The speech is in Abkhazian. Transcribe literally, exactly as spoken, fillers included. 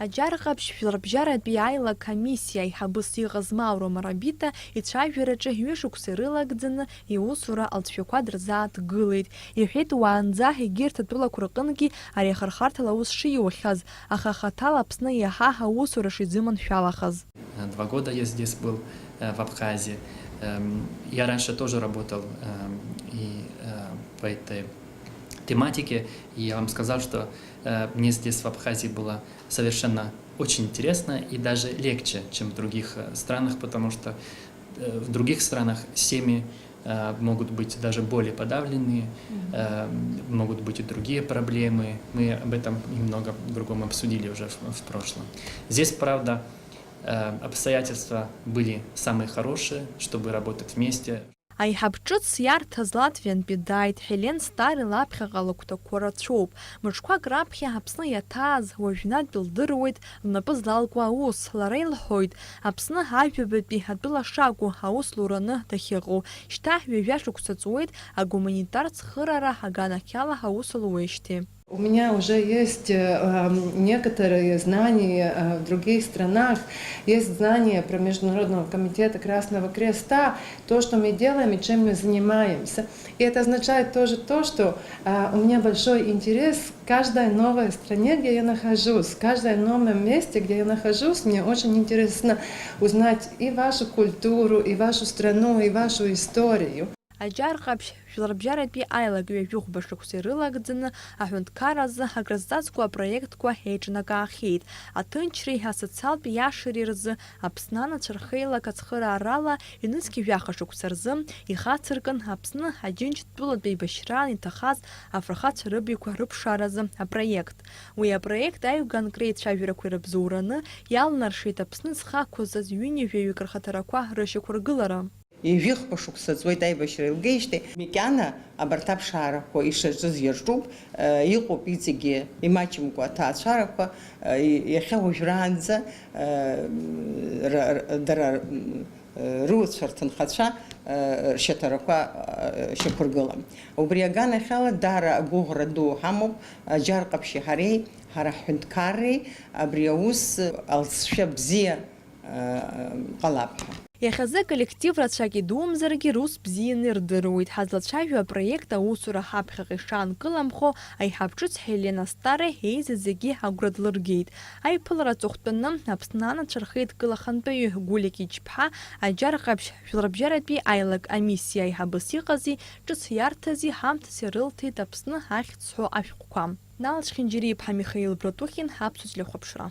Аџьар Ҟаԥшь жәларбжьаратәи аилак комиссиа аиҳабыс иҟаз Мауро Марабита ицәажәараҿы ҩышықәса ирылагӡаны иусура алҵшәақәа дырзааҭгылеит. Иҳәеит, уаанӡа егьырҭ атәылақәа рҟынгьы ари ахырхарҭала аус шиухьаз, аха хаҭала Аԥсны иаҳа аусура шизыманшәалахаз. Два года я здесь был, э, в Абхазии. Эм, Я раньше тоже работал эм, и э, по этой тематике, и я вам сказал, что э, мне здесь, в Абхазии, было совершенно очень интересно и даже легче, чем в других э, странах, потому что э, в других странах семьи э, могут быть даже более подавленные, э, могут быть и другие проблемы. Мы об этом немного в другом обсудили уже в, в прошлом. Здесь, правда, э, обстоятельства были самые хорошие, чтобы работать вместе. Аиҳаб ҿыц иарҭаз Латвиантәи дааит. Ҳелен Старе лаԥхьаҟа лыгәҭакқәа рацәоуп. Мышқәак раԥхьа Аԥсны иаҭааз уажәнатә илдыруеит лнапы злалку аус. Лара илҳәоит, Аԥсны ажәабатәи атәыла шакәу аус лураны дахьыҟоу. Шьҭа ҩажәа шықәса ҵуеит агуманитартә цхыраара аганахьала аус луеижьҭеи. У меня уже есть э, эм, некоторые знания э, в других странах. Есть знания про Международного комитета Красного Креста, то, что мы делаем и чем мы занимаемся. И это означает тоже то, что э, у меня большой интерес в каждой новой стране, где я нахожусь, в каждой новом месте, где я нахожусь, мне очень интересно узнать и вашу культуру, и вашу страну, и вашу историю. Аџьар Ҟаԥшь жәларбжьаратәи аилак ҩажәихәба шықәса ирылагӡаны аҳәынҭқарразы акрызҵазкуа апроектқәа еиҿнакаахьеит. Аҭынчреи асоциалтә иашареи рзы Аԥсны анацәа рхеилак ацхыраарала ҩнызқь жәаха шықәса рзы ихацыркын Аԥсны Аџьынџьтәылатә еибашьраан иҭахаз афырхацәа рыбаҩқәа рыԥшааразы апроект. Уи апроект аҩганк реицәажәарақәа ирыбзоураны иалнаршеит Аԥсны зхы ақәызҵаз ҩынҩажәаҩык рхаҭарақәа рышьақәыргылара. Ҩажәихәба шықәса ҵуеит аибашьра еилгеижьҭеи, макьана абарҭ аԥшаарақәа ишаҿыз иаҿуп, иҟоуп иҵегьы имаҷымкәа аҭаацәарақәа, иахьа уажәраанӡа дара рыуацәа рҭынхацәа ршьаҭарақәа шьақәыргылан. Убри аганахьала даара агәыӷра ду ҳамоуп, Аџьар Ҟаԥшьи ҳареи, ҳара ҳҳәынҭқарреи абри аус алҵшәа бзиа ҟалап ҳәа. Иахьазы аколлектив рацәак идумзаргьы, рус бзианы ирдыруеит. Ҳазлацәажәо апроект аусура ҳаԥхьаҟа ишаанкыламхо, аиҳаб ҿыц Ҳелена Старе еизаз зегьы агәра длыргеит. Аиԥылара аҵыхәтәаны Аԥсны анацәа рхеидкыла ахантәаҩы Гулиа Кьыҷԥҳа Аџьар Ҟаԥшь жәларбжьаратәи аилак амиссиа аиҳабыс иҟази ҿыц иарҭази ҳамҭас ирылҭеит Аԥсны ахьӡ зҳәо ашәҟәқәа. Нал Чхинџьариа-иԥҳа Михаил Братухин, Аԥсуа телехәаԥшра.